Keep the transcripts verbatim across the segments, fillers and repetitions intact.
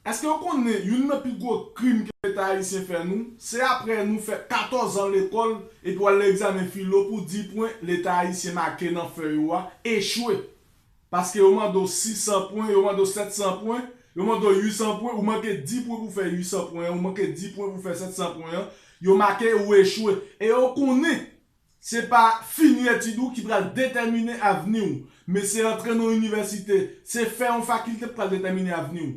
Èske w konnen youn nan pi gwo krim ke Leta ayisyen fè nou? Se apre nou fè katòz an lekòl epi w al nan egzamen filo pou di pwen Leta ayisyen make nan fèy ou a echwe. Paske yo mande w sis san pwen, yo mande w sèt san pwen, yo mande w uit san pwen, ou manke dis pwen pou fè uit san pwen an, ou manke dis pwen pou fè sèt san pwen an, yo make ou echwe. E yo konnen se pa fini etid ou ki pral detèmine avni w, men se antre nan yon inivèsite, se fè yon fakilte ki pral detèmine avni w.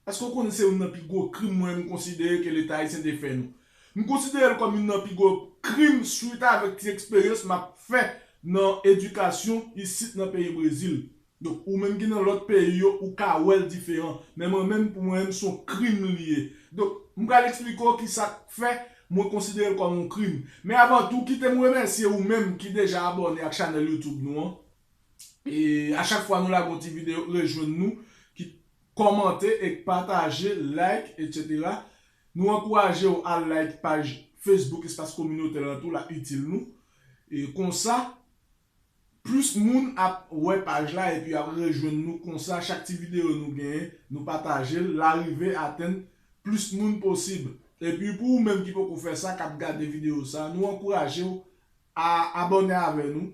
Èske w konnen se youn nan pi gwo krim mwen menm m konsidere ke Leta ayisyen te fè nou? M konsidere l kòm youn nan pi gwo krim swit avèk ti eksperyans m ap fè nan edikasyon isit nan peyi Brezil. Donk, ou menm ki nan lòt peyi yo, ou ka wè l diferan. Men mwen menm, pou mwen menm, se yon krim li ye. Donk, m pral eksplike w kisa k fè mwen konsidere l kòm yon krim. Men avan tou, kite m remèsye ou menm ki deja abòne ak chanèl YouTube nou an. E a chak fwa nou lage yon ti videyo, rejwenn nou, ki kòmante, e pataje, like, etsetera. Nou ankouraje w al like paj Facebook Espas Kominotè lan tou, l ap itil nou. E konsa, plis moun ap wè paj la epi ap rejwenn nou konsa. Chak ti videyo nou genyen, nou pataje l, l a rive atenn plis moun posib. Epi pou ou menm ki poko fè sa, k ap gade videyo sa, nou ankouraje w a abòne avè nou.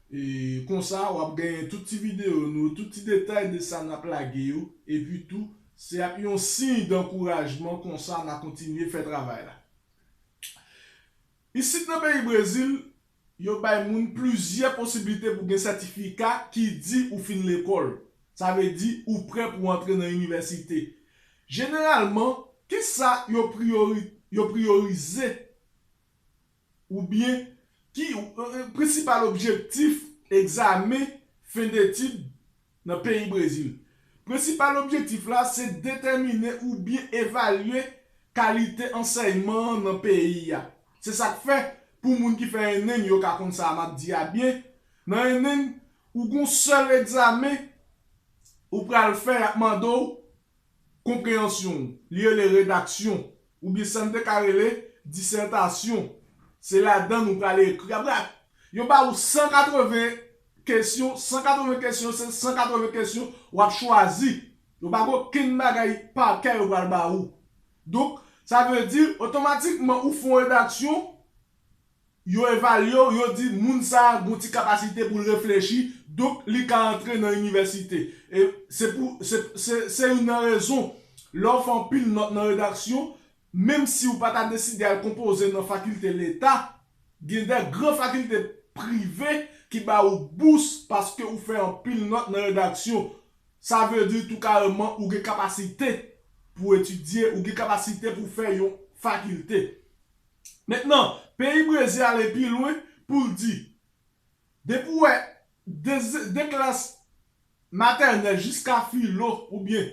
E konsa, w ap genyen tout ti videyo nou, tout ti detay de sa n ap lage yo. Epi tou, se ap yon siy dankourajman, konsa n a kontinye fè travay la. Isit nan peyi Brezil, yo bay moun plizyè posiblite pou gen sètifika ki di ou fin lekòl. Sa vle di ou prè pou antre nan inivèsite. Jeneralman, kisa yo priyori-, yo priyorize oubyen ki, e, e, prensipal objektif egzamen fen detid nan peyi Brezil? Prensipal objektif la se detèmine oubyen evalye kalite ansèyman an nan peyi a. Se sa k fè, pou moun ki fè ENEM, yo ka konn sa m ap di a byen. Nan ENEM, ou gon sèl egzamen ou pral fè, y ap mande w konpreyansyon w, li rele redaksyon, oubyen sa n te ka rele disètasyon. Se ladan nou pral ekri. Apre, yo ba ou san katreven kesyon, san katreven kesyon, se san katreven kesyon w ap chwazi. Yo pa gen okenn bagay pa kè yo pral ba ou. Donk, sa vle di, otomatikman, ou fè yon redaksyon, yo evalye w, yo di moun sa a gon ti kapasite pou l reflechi, donk li ka antre nan inivèsite. E se pou, se, se, se youn nan rezon, lè w fè anpil nòt nan redaksyon, menm si w pa ta deside al konpoze nan fakilte Leta, gen de gran fakilte prive ki ba ou bous paske ou fè anpil nòt nan redaksyon. Sa vle di tou kareman ou gen kapasite pou etidye, ou gen kapasite pou fè yon fakilte. Mentnan, peyi Brezil ale pi lwen pou l di, depi w wè de, de klas matènèl jiska filo oubyen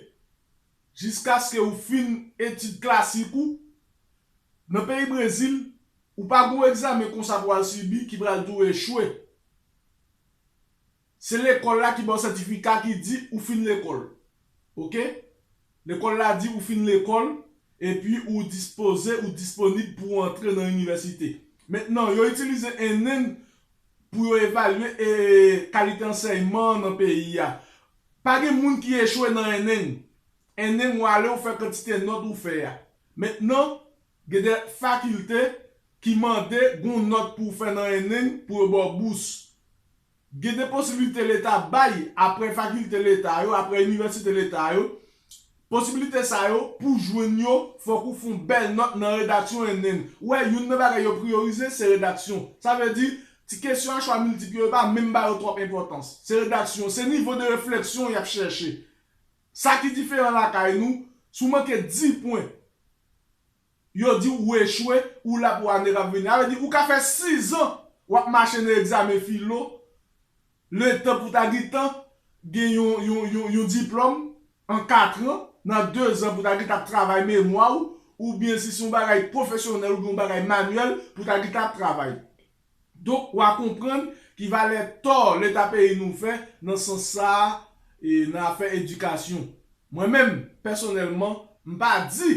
jiskaske ou fin etid klasik ou, nan peyi Brezil, ou pa gon egzamen konsa pou al sibi ki pral di w echwe. Se lekòl la ki ba w sètifika ki di ou fin lekòl. Oke? Lekòl la di ou fin lekòl, epi ou dispoze, ou disponib pou w antre nan inivèsite. Mentnan, yo itilize ENEM pou yo evalye, e, kalite ansèyman nan peyi a. Pa gen moun ki echwe nan ENEM. ENEM, w ale, w fè kantite nòt ou fè a. Mentnan, gen de fakilte ki mande gon nòt pou w fè nan ENEM pou yo ba w bous. Gen de posiblite Leta bay apre fakilte Leta yo, apre inivèsite Leta yo. Posiblite sa yo, pou jwenn yo, fòk ou fè yon bèl nòt nan redaksyon ENEM. Ou wè, youn nan bagay yo priyorize, se redaksyon. Sa vle di, ti kesyon a chwa miltip yo, yo pa menm ba yo twòp enpòtans. Se redaksyon, se nivo de refleksyon y ap chèche. Sa ki diferan lakay nou, si w manke dis pwen, yo di w ou echwe, ou la pou ane k ap vini. Sa vle di, ou ka fè sizan w ap mache nan egzamen filo, letan pou ta gentan gen yon, yon, yon, yon diplòm an katran, nan dezan pou ta gentan ap travay memwa w, oubyen si se yon bagay pwofesyonèl oubyen yon bagay manyèl, pou ta gentan ap travay. Donk, w a konprann ki valè tò Leta peyi nou fè nan sans sa a, e nan afè edikasyon. Mwen menm, pèsonèlman, m pa di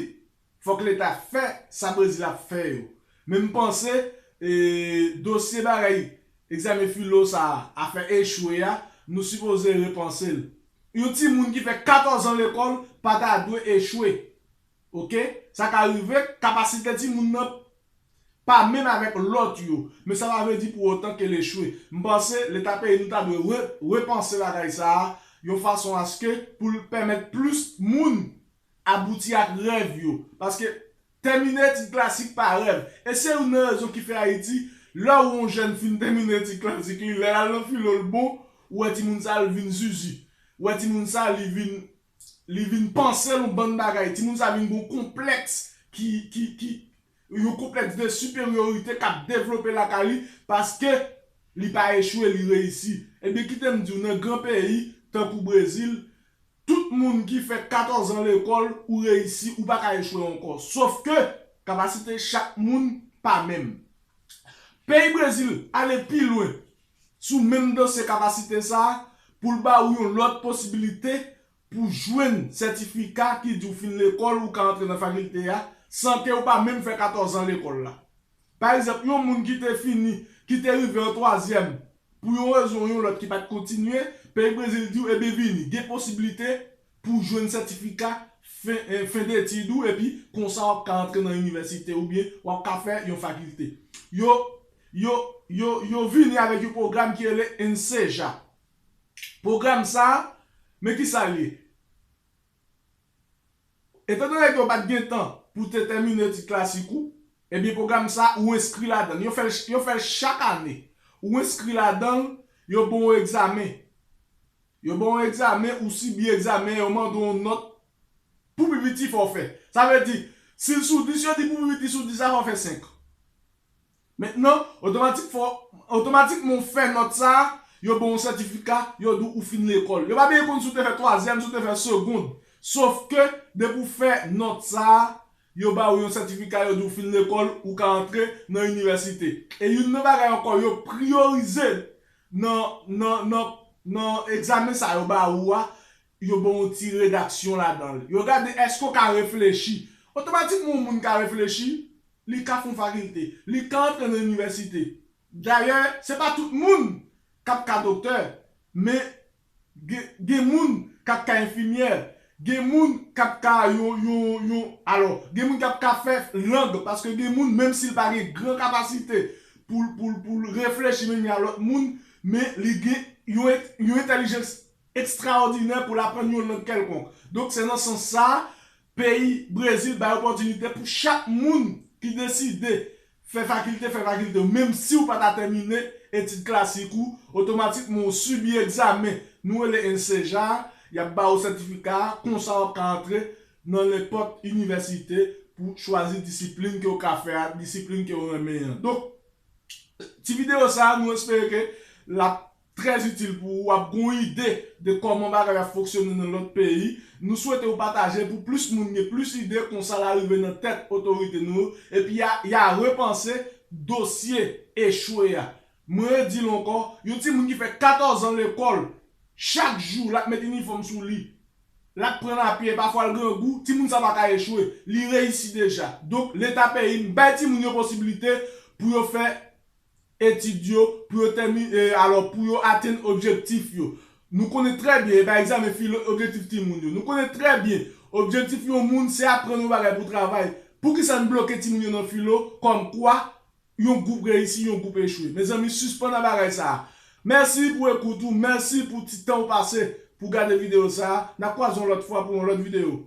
fòk Leta fè sa Brezil ap fè yo. Men m panse, e, dosye bagay egzamen filo sa a, afè echwe a, nou sipoze repanse l. Yon timoun ki fè katòz an lekòl pa ta dwe echwe. Oke? Sa ka rive, kapasite timoun nan pa menm avèk lòt yo. Men sa pa vle di pou otan ke l echwe. M panse Leta peyi nou ta dwe re, repanse bagay sa a, yon fason aske pou l pèmèt plis moun abouti ak rèv yo. Paske tèmine etid klasik pa rèv. E se youn nan rezon ki fè Ayiti, lè w yon jèn fin tèmine etid klasik li, lè l al nan filo l bon, ou wè timoun sa l vin zuzu. Ou wè timoun sa li vin, li vin panse l yon bann bagay. Timoun sa vin gen yon konplèks ki, ki, ki, yon konplèks de siperyorite k ap devlope lakay li paske li pa echwe, li reyisi. Ebyen, kite m di w, nan gran peyi, tankou Brezil, tout moun ki fè katòz an lekòl, ou reyisi, ou pa ka echwe ankò. Sof ke kapasite chak moun pa menm. Peyi Brezil ale pi lwen sou menm dosye kapasite sa a pou l ba ou yon lòt posibilite pou jwenn sètifika ki di w fin lekòl, ou ka antre nan fakilte a, san ke w pa menm fè katòz an lekòl la. Pa egzanp, yon moun ki te fini, ki te rive an twazyèm, pou yon rezon ou yon lòt ki pa t kontinye, peyi Brezil di w, ebyen vini, gen posiblite pou w jwenn sètifika fen, eh, fen detid ou, epi konsa w ap ka antre nan inivèsite oubyen w ap ka fè yon fakilte. Yo, yo, yo, yo vini avèk yon pwogram ki rele ENSEJA. Pwogram sa a, men kisa l ye? Etandone ke w pa t gen tan pou te tèmine etid klasik ou, ebyen pwogram sa a, ou enskri ladan l. Yo fè l, yo fè l chak ane. Ou enskri ladan l, yo ba w egzamen. Yo ba w egzamen, ou sibi egzamen, yo mande w yon nòt. Pou pi piti, fò w fè. Sa vle di, si l sou dis, yo di pou pi piti sou dis la, fò w fè senk. Mentnan, otomatik fò, otomatikman w fè nòt sa a, yo ba w yon sètifika, yo di w ou fin lekòl. Yo pa bezwen konn si w te fè twazyèm, si w te fè segond. Sof ke, depi w fè nòt sa a, yo ba w yon sètifika, yo di w fin lekòl, ou ka antre nan inivèsite. E youn nan bagay ankò, yo priyorize nan, nan, nan, nan egzamen sa yo ba ou a, yo ba w yon ti redaksyon ladan l. Yo gade èske w ka reflechi. Otomatikman, yon moun ka reflechi, li ka fè yon fakilte, li ka antre nan inivèsite. Dayè, se pa tout moun k ap ka doktè, men gen, gen moun k ap ka enfimyè, gen moun k ap ka yon, yon, yon, alò, gen moun k ap ka fè lang, paske gen moun, menm si l pa gen gran kapasite pou l, pou l, pou l reflechi menm jan lòt moun, men li gen yon, yon entèlijans ekstraòdinè pou l aprann yon lang kèlkonk. Donk, se nan sans sa a, peyi Brezil bay opòtinite pou chak moun ki deside fè fakilte, fè fakilte, menm si w pa ta tèmine etid klasik ou, otomatikman w sibi egzamen nou rele ENSEJA a, y ap ba w sètifika a, konsa w ap ka antre nan nenpòt inivèsite pou chwazi disiplin ke w ka fè a, disiplin ke w renmen an. Donk, ti videyo sa a, nou espere ke l ap trè itil pou ou, w ap gen yon ide de kòman bagay ap fonksyone nan lòt peyi. Nou swete w pataje pou plis moun gen plis ide, konsa l a rive nan tèt otorite nou yo, epi y a, y a repanse dosye echwe a. Mwen redi l ankò, yon timoun ki fè katòz an lekòl, chak jou l ap met inifòm sou li, l ap pran lapyè, pafwa l grangou, timoun sa pa ka echwe, li reyisi deja. Donk, Leta peyi n bay timoun yo posiblite pou yo fè etid yo, pou yo tèmi-, e, alò, pou yo atenn objektif yo. Nou konnen trè byen, e pa egzamen filo, objektif timoun yo. Nou konnen trè byen, objektif yon moun se aprann yon bagay pou travay. Poukisa n bloke timoun yo nan filo, kòmkwa yon gwoup reyisi, yon gwoup echwe? Mezanmi, sispann ak bagay sa a. Mèsi pou ekout ou, mèsi pou ti tan w pase pou gade videyo sa a. N ap kwaze yon lòt fwa pou yon lòt videyo.